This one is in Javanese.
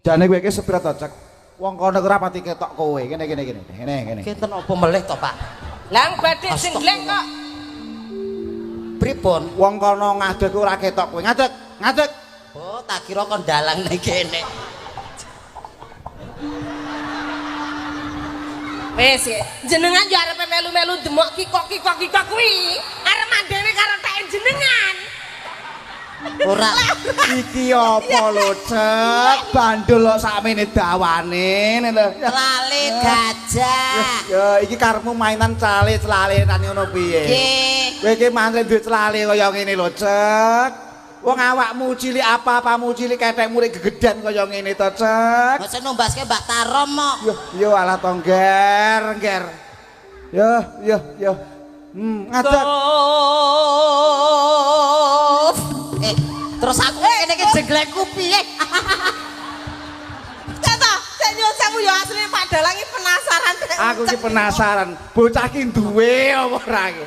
Jane kowe iki sepira to, Cek? Wong kono ora pati ketok kowe. Kene kene kene. Kene kene. Kinten apa melih to, Pak? Lah badhe jengleng kok. Pripun? Wong kono ngadeg ora ketok kowe. Ngadeg, ngadeg. Oh, tak kira kon dalang ning kene. Wis, jenengan yo arepe melu-melu demok kikok-kikok-kikok kuwi. Arep mandene karo teke jenengan. Ora. Iki apa lho, Cek? Bandul kok sakmene dawane ngene lho. Lale gajah. Ya, iki karepmu mainan cale-celalenan ngono piye? Nggih. Kowe iki mantri duwe celale kaya ngene lho, Cek. Wong awakmu cilik apa-apamu cilik kethekmu rek gegedan kaya ngene to, Cek. Masa numbaske Mbak Tarom kok. Yo, yo alah to, Ngger, Ngger. Yo, yo, yo. Ngadeg. Terus aku ngene iki jenglengku piye? Cek to, cek nyuwun sewu ya asline Pak Dalang iki penasaran. Aku iki penasaran, bocah ki duwe apa ora iki?